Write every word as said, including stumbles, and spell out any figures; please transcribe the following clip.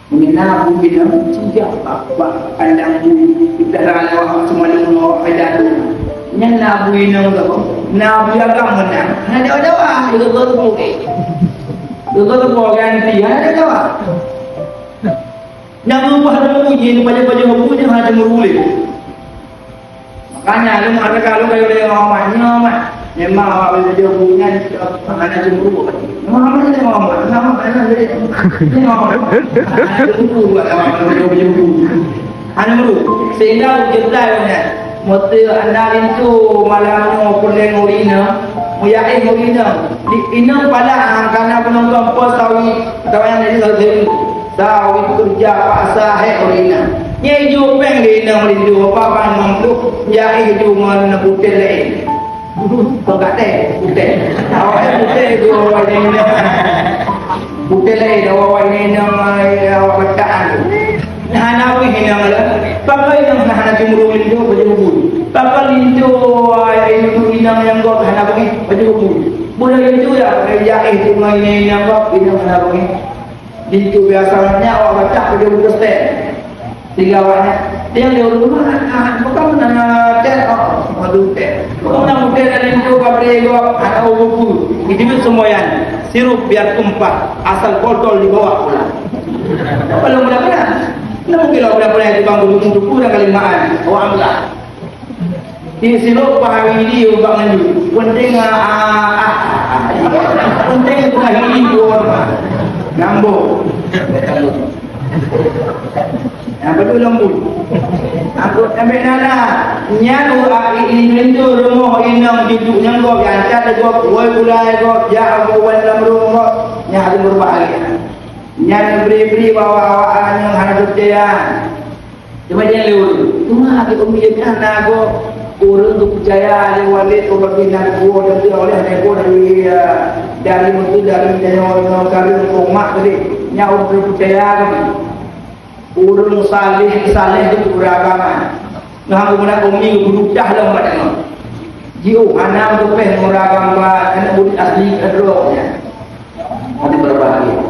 Meunyoe na bui inong, sijak bak, bak kandang bui, utara lewat semalong lewat aja tu. Nyan na bui inong tu, na bui agam menang. Hana dawa-dawa, itu tu tu. Itu tu ganti, hana dawa. Nyang ubah dawa bui, ini paja-paja bui, hana meurulik. Makanya lôn mengatakan lôn kayu lé Muhammad, nyoe mah. Memang awak boleh jadi hubungan hana cemburu. Muhammad ni Muhammad, nama mana jadi? Ni Muhammad. Hana cemburu buat awak boleh jadi hubungan. Hana cemburu. Sehingga ujian dah punya. Mesti anak itu malam nyoe puleng urina, muyaih urina. Di inong pala karena penonton pos tawi, tawi yang jadi satu. Sawi keureuja paksa hék ureueng inong. Nyang jipéng lé inong rindu, apa ban mampu, jai ju ngon putéh laén. Peugah teh, putéh. Awak putéh ju awak inong. Putéh laén, awak inong, awak bataan. Hana wéh inong lé. Pakon inong hana cemburu rindu, baju bubui. Pakon rindu, ai, inong nyang gok hana wéh, baju bubui. Boleh rindu ya, jai ju ngon inong gok, inong hana wéh. Di situ biasa nyan awak baca baju bubui. Sehingga awaknya, dia di rumah, ah, bukan menang teh, oh, madu teh. Bukan menang teh dan itu kabri gua, ada buku. Itu semboyan, sirup biar tumpah, asal botol dibawa pulang. Kalau mudah-mudahan, namun kalau mudah-mudahan itu bangun untuk kurang kalimaan, orang belah. Di siloe pahami dia ubak nganjung. Penting, ah, ah, ah, ah. Penting bukan ini dua orang. Ngambok. Yang betul lembut. Aku sampai nana. Nyan urang ini itu rumah inong cucu nyang gok, yang cat gok, woi gulai gok, jak aku wan dalam rumah gok. Nyan aku berbahagia. Nyan beri-beri bawa awak nyang hana percaya. Cuma jangan lewat. Cuma di umi dia kan nago orang tu percaya ada walid orang tu nak buat dan tu oleh nago dari, eh, dari mutu dari dari orang kari orang mak tadi. Nyawa orang percaya kan. Orang saleh saleh tu beragama. Nah, kemudian umi berubah dalam badan. Jiu hana tu peh murah gambar anak murid asli kedronya. Ada berbahagia.